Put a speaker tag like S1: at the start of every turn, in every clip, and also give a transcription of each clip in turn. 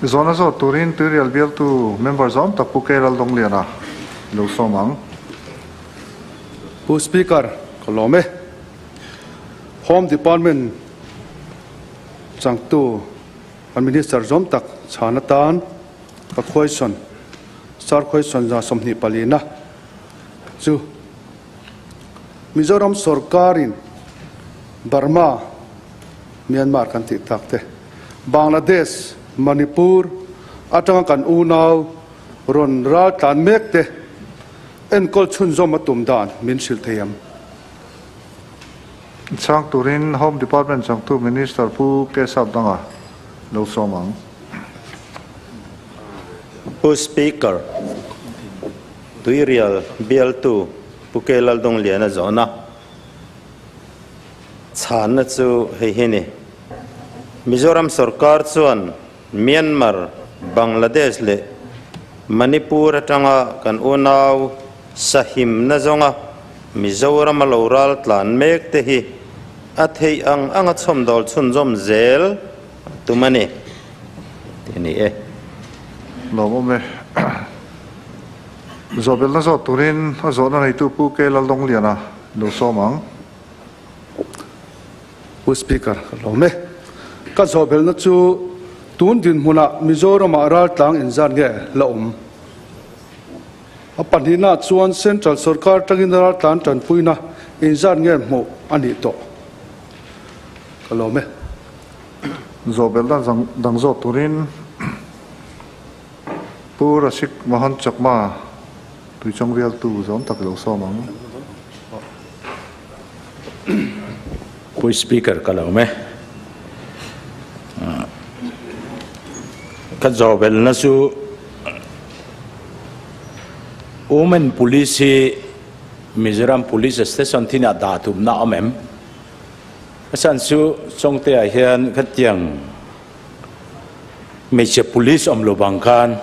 S1: Zawhna zawt turin Tuirial bialtu member zawm tak Pu K Laldongliana lo sawm ang.
S2: Pu Speaker, ka lawm e. Home Department changtu kan Minister zawm tak chhan atan ka question, Sir question 24 na chu Mizoram sorkarin Burma, Myanmar kan tih tak te, Bangladesh, Manipur atanga kan unau rawn ral tlan mek te enkawl chhunzawm a tum dan min hrilh thei ang.
S1: Chhang turin Home Department changtu Minister Pu Keshav Danga lo sawm ang.
S3: Pu Speaker, Tuirial bialtu Pu K Laldongliana zawhna chhanna chu hei hi ni. Mizoram sorkar chuan Myanmar, Bangladesh leh Manipur atanga kan unau sahimna zawnga Mizorama lo ral tlan mek te hi a theih ang anga chhawmdawl chhunzawm zel a tum a ni tih a ni e.
S1: Lawmawm e. Zawhbelna zawt turin a zawhna neitu Pu K Laldongliana lo sawm ang.
S2: Pu Speaker, ka lawm e. Ka zawhbelna chu tun dinhmunah Mizoramah raltlang inzat nge la awm? A pahnihnaah chuan Central sorkar atangin raltlan tanpuina inzat nge hmuh a nih tawh? Ka lawm e.
S1: Zawhbelna dang zawt turin Pu Rasik Mohan Chakma Tuichawng bialtu zawm tak lo sawm ang.
S4: Pu Speaker ka lo me. Ka zawhbelna chu Women Police hi Mizoram Police Station thinah dah tumna awm em? A chhan chu Chawngte-ah hian khatiang Hmeichhe police awm lo bang khan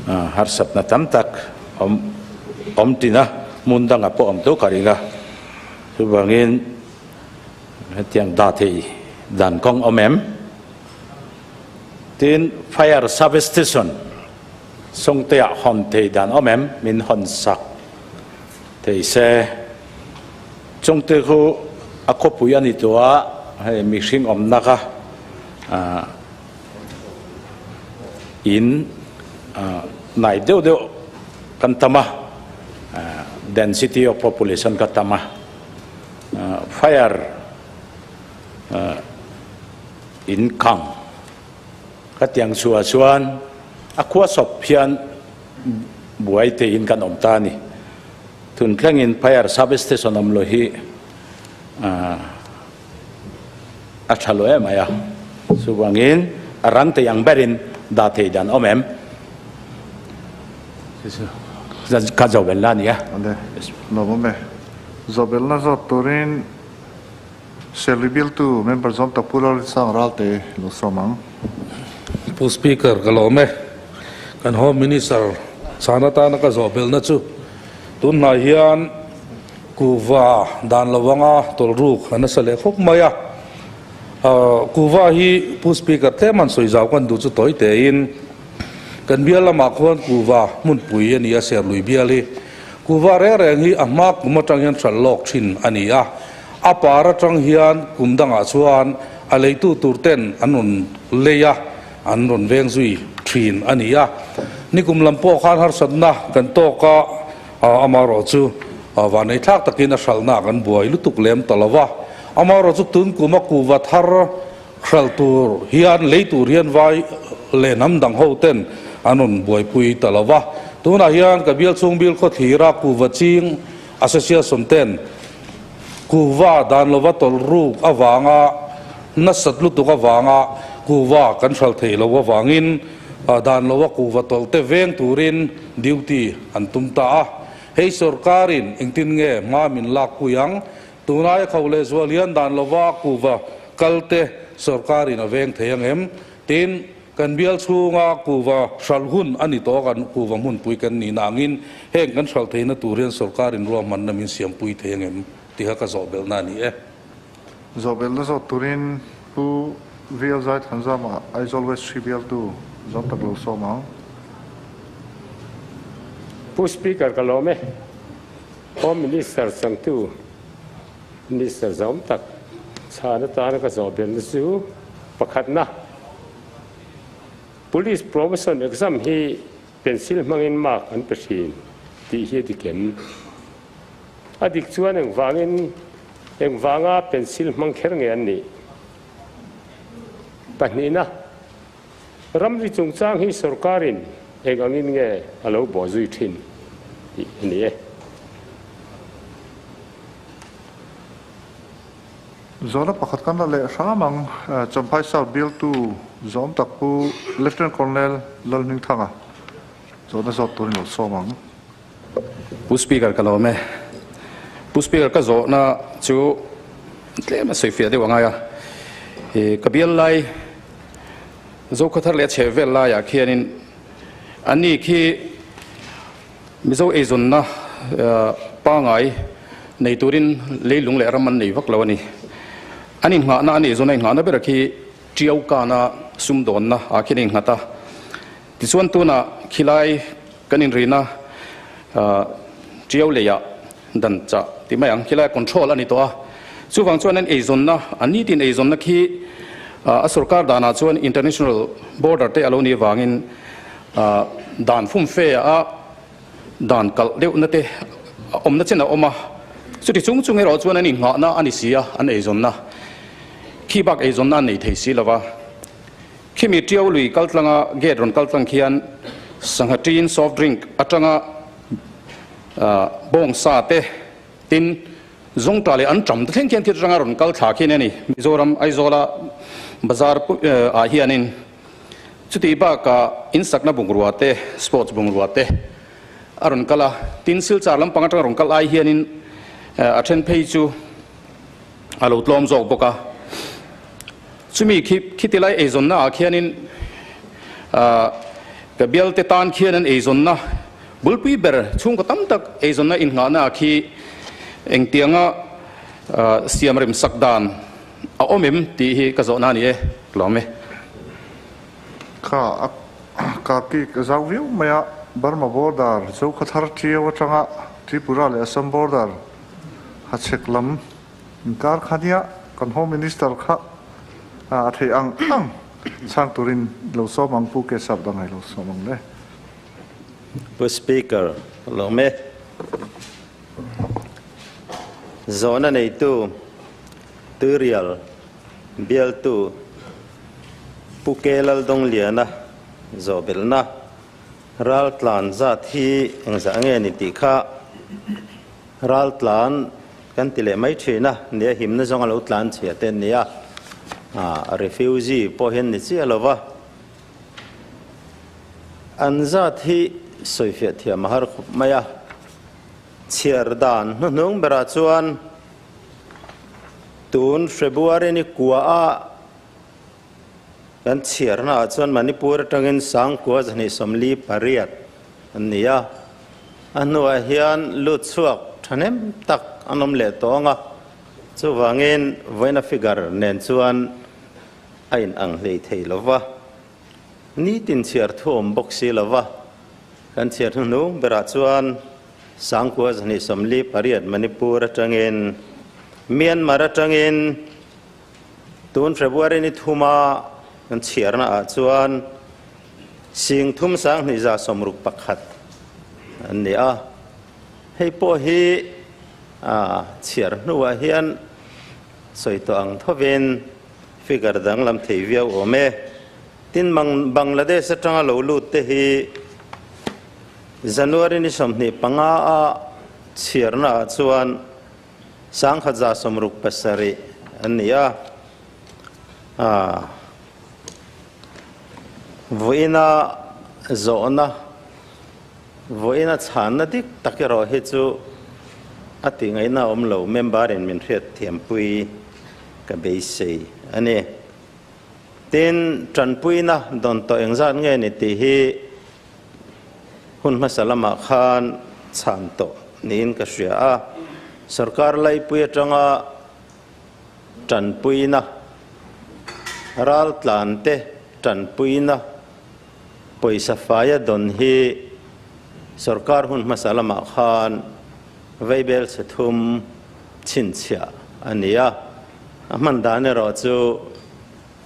S4: harsatna tam tak awm awm tin a, hmun dangah pawh awm tawk a ring a. Chuvangin hetiang dah theih dan kawng awm em? Tin, fire service station Sawngteah hawn theih dan awm em? Min hawn sak thei se. Chungte khu a khawpui a ni tawh a, hei mihring awmna kha in hnai deuh deuh kan tam a, density of population kha tam a, fire in kang ka tiang chhuah chuan a khua sawp hian buai teiin kan awm ta a ni. Tun thlengin Fire Service Station awm lo hi a tha lo em mai a, chuvangin a rang thei ang berin dah thei dan awm em? Ka zawhbelna a ni a.
S1: Awle, lawm awm e. Zawhbelna zawt turin Serli bialtu member zawm tak Pu Lalrinsang Ralte lo sawm ang.
S5: Pu Speaker, ka lawm e. Kan Home Minister chhan atana ka zawhbelna chu tunhnai hian kuhva dan lo anga tawlhruk a nasa leh khawp mai a. Kuhva hi Pu Speaker tlem han sawi zau kan duh chu tawi tein kan bial lamah khuan kuhva hmunpui a ni a, Serlui bial hi. Kuhva reng reng hi a hma kum atang hian hralh lawk thin a ni a. A par atang hian kum dangah chuan a leitu tur ten an rawn lei a, an rawn veng zui thin a ni a. Nikum lam pawh khan harsatna kan tawk a, amaherawh chu vanei thlak takin a hralhna kan buai lutuk lem ta lo va. Amaherawh chu tun kuma kuhva thar hralh tur hian lei tur hian vai leh hnam dang ho ten an rawn buaipui ta lo va. Tunah hian ka bial chhung bil khawthlir a kuhva ching Association ten kuhva dan lova tawlh ruk avanga nasat lutuk avanga kuhva kan hral thei lo avangin dan lova kuhva tawlh te veng turin duty an tum ta a. Hei sorkarin engtin nge hma min lak pui ang? Tunai a kho leh zual hian dan lova kuhva kal te sorkarin a veng thei ang em? Tin, Kan bial chhunga kuhva hralh hun a ni tawh a, kan kuhva hmunpui kan nih nangin heng kan hralh theihna tur hian sorkarin ruahmanna min siampui thei angem tih kha ka zawhbelhna a ni e.
S1: Zawhbelhna zawt turin Pu VL Zaithanzama Aizawl West hri bialtu zawm tak lo sawm ang.
S6: Pu Speaker ka lawm e. Home Minister changtu Minister zawm tak chhan atana ka zawh belna chu pakhatna Police Promotion Exam hi pencil hmangin mark an pe thin tih hi a dik em? A dik chuan engvangin engvanga pencil hmang kher nge an nih? Pahnihna, ramri chungchang hi sorkarin eng angin nge a lo bawhzui thin tih a ni e.
S1: Zawhna pakhat kan la leh hram ang, Champhai South bialtu zawm tak Pu Lieutenant Colonel Lalhmingthanga zawhna zawt turin lo sawm ang.
S7: Pu Speaker ka lawm e. Pu Speaker ka zawhna chu tlem a sawifiah deuh a ngai a. Ka bial lai Zokhawthar leh a chheh vel laiah khianin ani khi Mizo eizawnna pangai nei turin leilung leh ram an nei vak lo a ni. An inngahna an eizawn a inngahna ber khi Tiau kana sumdawnna ah khian a innghat a. Tichuan tunah khilai kan inrina Tiau leiah dan chah ti mai ang, khilai control a ni tawh a. Chuvang chuan an eizawnna, an nitin eizawnna khi a sorkar danah chuan international border te a lo nih avangin Dan fumfe a dan kalh deuhna te awmna chen a awm a, chuti chung chung erawh chuan an inngahna a ni si a, an eizawnna khi bak eizawnna an nei thei si lo va. Khimi Tiau lui kal tlanga gate rawn kal tlang khian sangha ṭin soft drink atanga bawngsa te tin zawngṭah leh an ṭam te thleng khian thil atanga rawn kal thla khi a ni. Mizoram Aizawla bazar ah hianin Chutih bakah insakna bungrua te, sports bungrua te a rawn kal a, tin Silchar lampang atanga rawn kal ai hianin a then phei chu a lo tlawm zawk bawk a. Chumi khi khiti lai eizawnna ah khianin ka bialte tan khian an eizawnna bulpui ber chhungkaw tam tak eizawnna innghahna ah khi engtianga siamrem sak dan A awm em tih hi ka zawhna a ni e, lawm e.
S1: Kha a ka ki ka zau viau mai a, Burma border Zokhawthar Tiau atanga Tripura leh Assam border Hachhek lam inkar kha nia kan Home Minister kha a theih ang ang chhang turin lo sawm ang Pu Kesap Dangai lo sawm ang le.
S3: Pu Speaker, lawm e. Zawhna neitu Tuirial bialtu Pu Ke Laldawngliana zawhbelhna raltlan zat hi engzah nge ni tih kha raltlan kan ti leh mai thin a, nia himna zawng a lo tlan chhia te an ni a, refugee pawh hian ni chiah lo va, an zat hi sawifiah thiam a har khawp mai a. Chhiar dan hnuhnung berah chuan tun February ni kua a kan chhiarna ah chuan Manipur atangin Sangkua zahnih 48 an ni a, a hnuah hian lut chhuak thahnem tak an awm leh tawh ang a, chuvangin vawiina figure nen chuan a inang hlei thei lo va, nitin chhiar thu awm bawk si lo va. Kan chhiar hnuhnung berah chuan Sangkua 248 Manipur atangin Myanmar atangin tun February ni thuma kan chhiarna ah chuan Singthum Sanghnih 61 an ni a. Hei pawh hi chhiar hnuah hian sawi tawh ang thovin figure danglam thei viau awm e. Tin, Bangladesh atanga lo lut te hi January ni 25 a chhiarna ah chuan 1167 an ni a. Vawiina zawhna, vawiina chhanna dik tak erawh hi chu a tih ngaihna a awm lo, member in min hriat thiampui ka beisei a ni. Tin, tanpuina dawn tawh engzat nge ni tih hi hun hmasa lamah khan chhan tawh niin ka hria a. Sorkar laipui atanga tanpuina Raltlante tanpuina pawisa faia dawn hi sorkar hun hmasa lamah khan vaibel chhe thum chhinchhiah a ni a, a hman dan erawh chu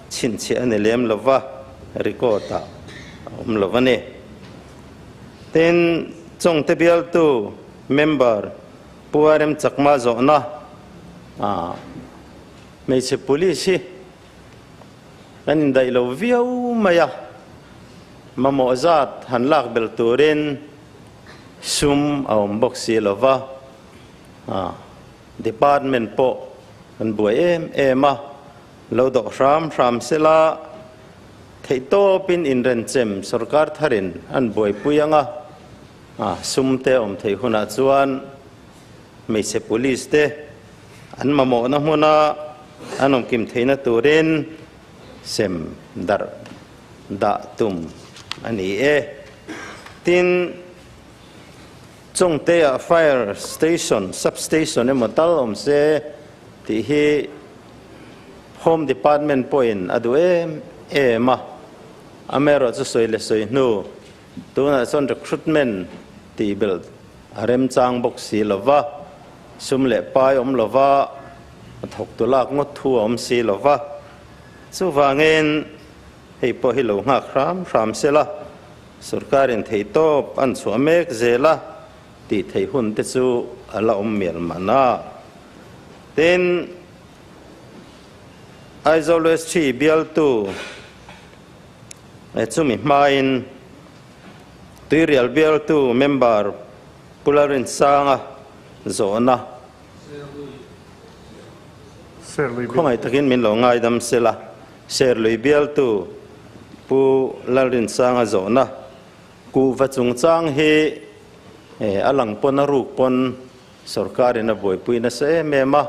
S3: chhinchhiah a ni lem lo va, record ah a awm lo a ni. Tin, Chawngte bialtu member Pu RM Chakma zawhna ah hmeichhe police hi kan indaih lo viau mai a, mamawh zat han lak bel turin sum a awm bawk si lo va, department pawh kan buai em em a, lo dawh hram hram sela theihtawpin inrenchem sorkar tharin an buaipui ang a, sum te awm theih hunah chuan hmeichhe police te an mamawhna hmuna an awmkim theihna turin sem darh dah tum a ni e. Tin, Chawngte-ah fire station, sub-station emaw tal awm se tih hi Home Department pawhin a duh em em a, amaherawhchu sawi leh sawi hnu tunah chuan recruitment tih belh a remchang bawk si lo va, sum leh pai awm lo va, a thawktu lak ngawt thu a awm si lo va. Chuvangin hei pawh hi lo nghak hram hram se la, sorkarin theihtawp an chhuah mek zel a tih theih hun te chu a la awm mial mahna. Tin, Aizawl West Ṭhi bialtu chumi hmain Tuirial bialtu member Pu Lalrinsanga zawhna khawngaih takin min lo ngaidam se la, Serlui bialtu Pu Lalrinsanga zawhna kuhva chungchang hi a lang pawn a ruk pawn sorkarin a buaipui nasa em em a,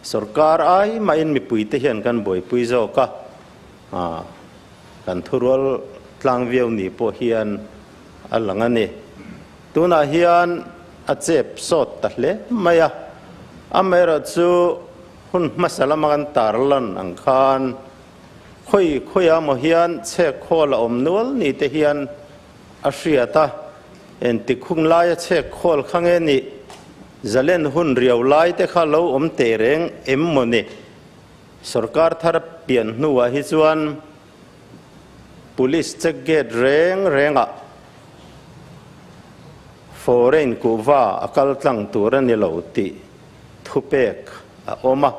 S3: sorkar ai mahin mipuite hian kan buaipui zawk a. Kan thurual tlang viau ni pawh hian a lang a ni. Tunah hian a chep sawt ta hle mai a, amaherawhchu hun hmasa lama kan tarlan ang khan khawi khawiah maw hian chhek khawl a awm nual ni te hian a hriat a, engtik hun laia chhek khawl kha nge nih zalen hun riau lai te kha lo awm teh reng em maw ni? Sorkar thar pian hnuah hi chuan Police check gate reng rengah foreign kuhva a kal tlang tur a ni lo tih thupek a awm a,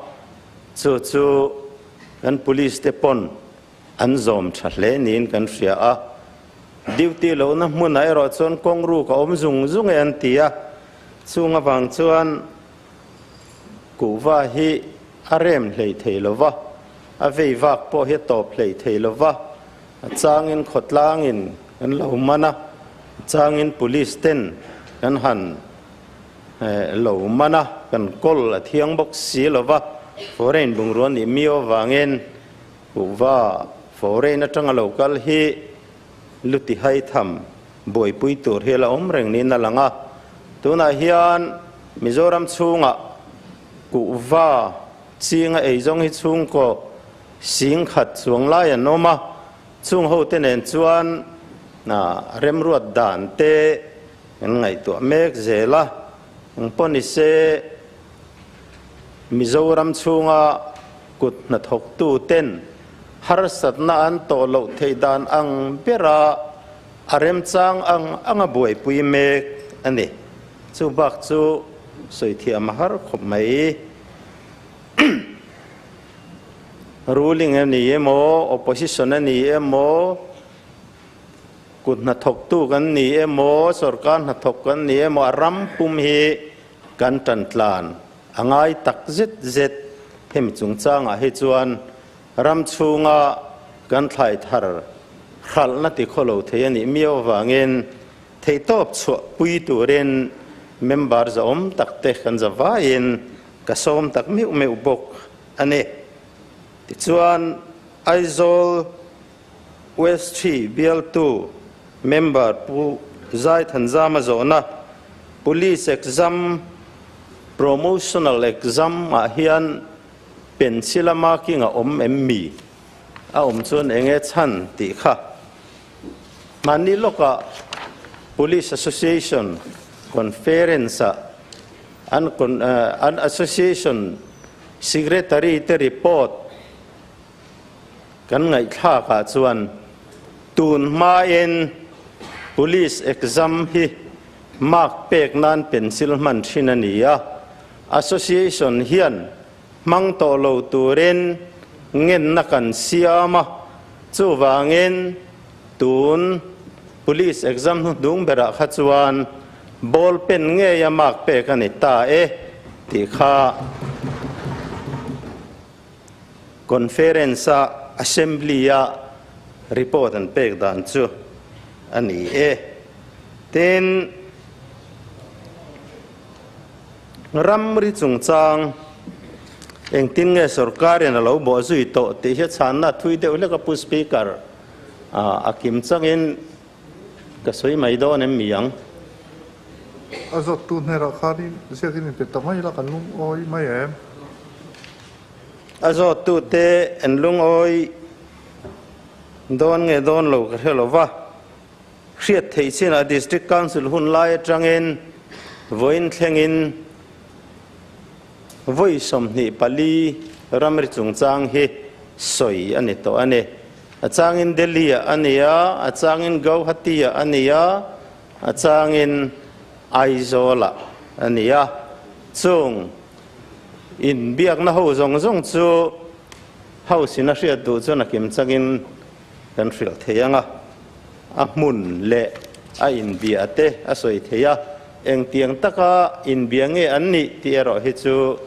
S3: chu chu kan police te pawn an zawm tha hle niin kan hria a. Duty lohna hmunah erawh chuan kawng ruk a awm zung zung e an ti a, chung avang chuan Kuhva hi a rem hlei thei lo va, a vei vak pawh hi a tawp hlei thei lo va, a changin khawtlangin kan lo man a, a changin police ten kan han lo man a, kan kawl a thiang bawk si lo va, foreign bungrua nih miau avangin kuhva foreign atanga lo kal hi luti hai tham buaipui tur hi a la awm reng niin a lang a, tunah hian Mizoram chhungah kuhva chinga eizawng hi chhungkaw singkhat chuang lai an awm a, chung hote nen chuan remruat dan te kan ngaihtuah mek zel a, engpawh ni se Mizoram chhunga kut hnathawktu ten harsatna an tawh loh theih dan ang bera a remchang ang anga buaipui mek a ni. Chu bak chu sawi thiam a har khawp mai. Ruling a ni emaw, opposition a ni emaw, kut hnathawktu kan ni emaw, sorkar hnathawk kan ni emaw, a ram pum hi kan tan tlan a ngai tak zet zet. Hemi chungchangah hi chuan ram chhunga kan thlai thar hralhna ti khaw lo thei a nih miau avangin Theihtawp chhuah pui turin member zahawm tak te kan za vaiin ka sawm tak meuh meuh bawk a ni. Tichuan, Aizawl West Ṭhi bialtu member Pu Zai Thanzama zawhna Police exam promotional exam ah hian pencil a marking a awm em mi? A awm chuan eng nge chhan tih kha mahni lawkah Police Association Conference-ah an an Association Secretary te report kan ngaihthlakah chuan tun hmain Police exam hi mark pek nan pencil hman thin a ni a, Association hian hmang tawh lo turin ngenna kan siam a, chuvangin tun Police exam hnuhnung berah kha chuan ball pen ngeia mark pek a ni ta e tih kha Conference-a Assembly-a report an pek dan chu a ni e. Tin, ramri chungchang engtin nge sorkarin a lo bawh zui tawh tih hi a chhanna thui deuh hlek a Pu Speaker, a kim changin ka sawi mai dawn em mi ang?
S1: A zawttu hnerah khanin ziakin inpe ta mai la kan lungawi mai em?
S3: A zawttute an lungawi dawn nge dawn lo ka hre lo va, hriat theih chinah District Council hun lai atangin vawiin thlengin vawi 24 ramri chungchang hi sawi a ni tawh a ni. A changin Delhi-ah a ni a, a changin Gauhati-ah a ni a, a changin Aizawl-ah a ni a. Chung inbiakna ho zawng zawng chu House in a hriat duh chuan a kim changin kan hrilh thei ang a, a hmun leh a inbia te a sawi thei a, engtiang taka inbia nge an nih tih erawh hi chu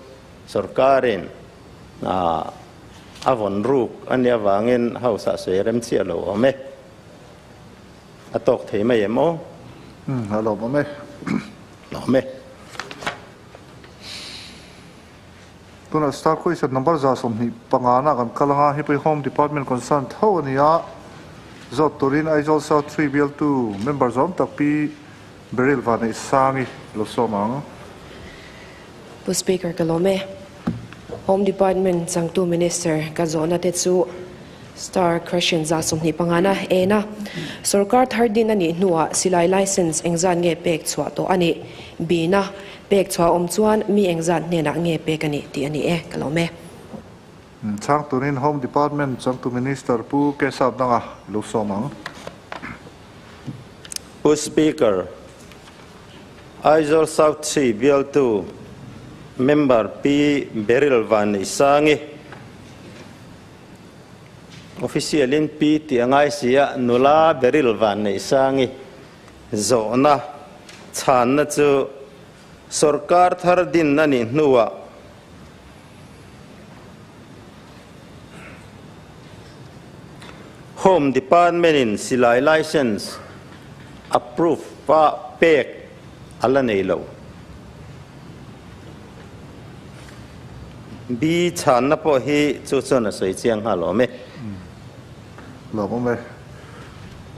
S3: sorkarin a vawn ruk a nih avangin House ah sawi rem chiah lo awm e. A tawk thei mai em aw?
S1: Umm, a lawmawm e.
S3: Lawm e.
S1: Tunah star question number 125 na kan kal anga hipui Home Department concern tho a ni a, zawt turin Aizawl South 3 bialtu member zawm tak Pi Beryl Vanneihsangi lo sawm ang.
S8: Pu Speaker ka lawm e. Home Department changtu Minister ka zawhna te chu Star question 25 na en a, sorkar thar din a nih hnuah silai license engzat nge pek chhuah tawh a nih? B na, pek chhuah awm chuan mi engzat hnenah nge pek a nih tih a ni e, ka lawm e.
S1: Chhang turin Home Department changtu Minister Pu Keshav Danga lo sawm ang.
S3: Pu Speaker, Aizawl South Sea bialtu Member Pi Beryl Vanneihsangi, Official in Pi tih a ngai si a, nula Beryl Vanneihsangi zawhna chhanna chu sorkar thar din a nih hnuah Home Department in silai license approve a pek a la nei lo. B chhanna pawh hi chu chuan a sawi chiang nghal awm e.
S1: Lawm awm e.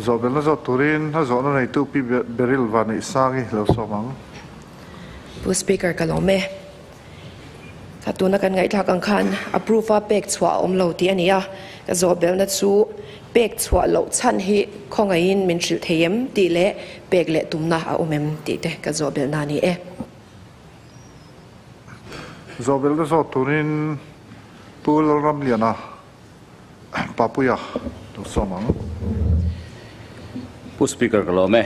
S1: Zawhbelna zawt turin a zawhna neitu Pi Beryl Vanneihsangi lo sawm ang.
S8: Pu Speaker ka lawm e. Ka tuna kan ngaihthlak ang khan approve a pek chhuah a awm lo tih a ni a, ka zawhbelna chu pek chhuah loh chhan hi khawngaihin min hrilh thei em tih leh pek leh tumna a awm em tih te ka zawhbelna a ni e.
S1: Zawhbelna zawt turin Pu Lalramliana Papuia lo sawm ang.
S4: Pu Speaker ka lawm e.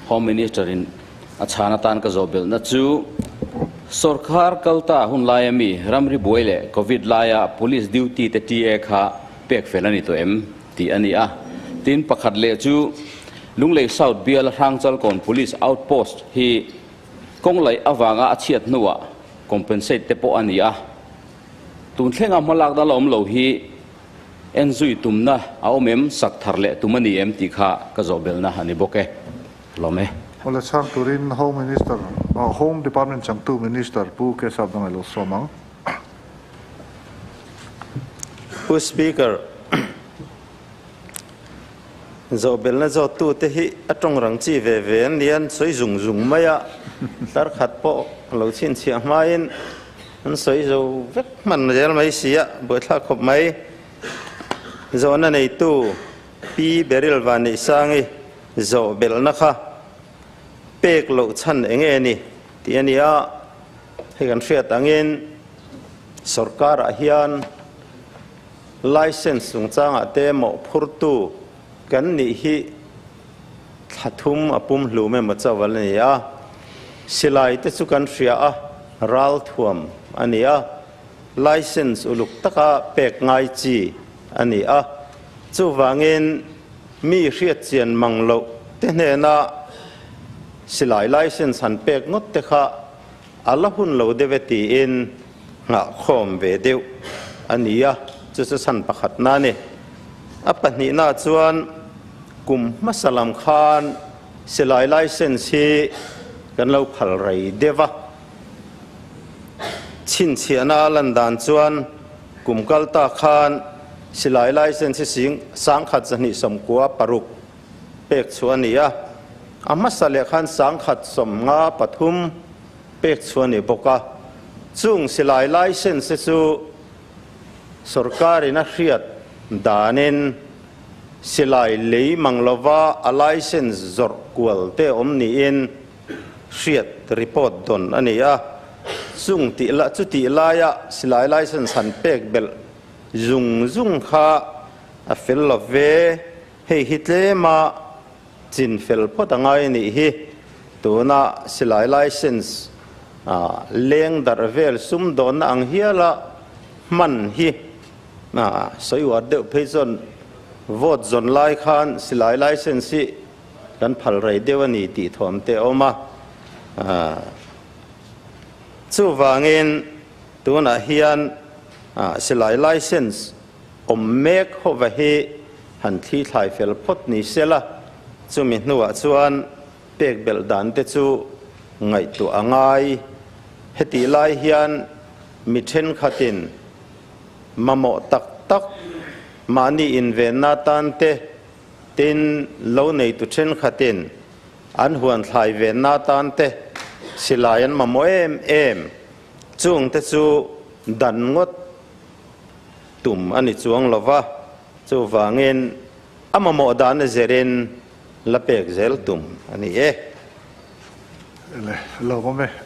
S4: Home Minister in a chhan atan ka zawhbelhna chu Sorkar kalta hun laia mi ramri buai leh Covid laia Police duty te TA kha pek fel a ni tawh em tih a ni a. Tin pakhat leh chu Lunglei South biala Hrangchalkawn Police Outpost hi kawng laih avanga a chhiat hnuah compensate te pawh a ni a. Tun thlenga hmalakna la awm lo hi en zui tumna a awm em, sak thar leh tum a ni em tih kha ka zawhbelhna a ni bawk e. Lawm e.
S1: Awle chhang turin Home Minister, Home Department changtu Minister Pu Keshav Dangai lo sawm ang.
S3: Pu Speaker, zawhbelhna zawttute hi a tawng rang chi ve ve an ni a, an sawi zung zung mai a, tlar khat pawh lo chhinchhiah hmain. An sawi zo vek hman zel mai si a, buaithlak khawp mai. Zawhna neitu Pi Beryl Vanneihsangi zawh belhna kha pek loh chhan eng nge ni tih a ni a, hei kan hriat angin sorkarah hian license chungchangah te mawhphurtu kan nih hi Thla thum a pum hlum emaw chauh a la ni a, silai te chu kan hria a, ral thuam a ni a, license uluk taka pek ngai chi a ni a, chuvangin mi hriatchian mang loh te hnena silai license han pek ngawt te kha a la hun lo deuh e tiin nghahkhawm ve deuh a ni a, chu chu chhan pakhatna a ni. A pahnihna chuan kum hmasa lam khan silai license hi kan lo phal rei deuh a, chhinchhiahna a lan dan chuan kum kal ta khan silai license hi sing sangkhat 296 pek chhuah a ni a, a hmasa leh khan 153 pek chhuah a ni bawk a, chung silai license te chu sorkarin a hriat danin silai lei mang lova a license zawrh kual te awm niin hriat report dawn a ni a, chung tih la chutih laia silai license han pek belh zung zung kha a fel lo ve, hei hi tlema Chin fel phawt a ngai a nih hi. Tuna silai license leng darh vel sumdawnna ang hiala hman hi sawi uar deuh phei chuan vote zawn lai khan silai license hi kan phal rei deuh a ni tih thawm te a awm a. Chuvangin tunah hian silai license Awm mek hova hi han thli thlai fel phawt ni se la, chumi hnuah chuan pek belh dan te chu ngaihtuah a ngai. Hetih lai hian mi thenkhatin mamawh tak tak mahni invenna tan te, tin lo neitu thenkhatin an huan thlai venna tan te silai an mamawh em em, chungte chu dan ngawt Tum a ni chuang lo va, chuvangin a mamawh dan a zirin la pek zel tum a ni e.
S1: Le, lo awm e.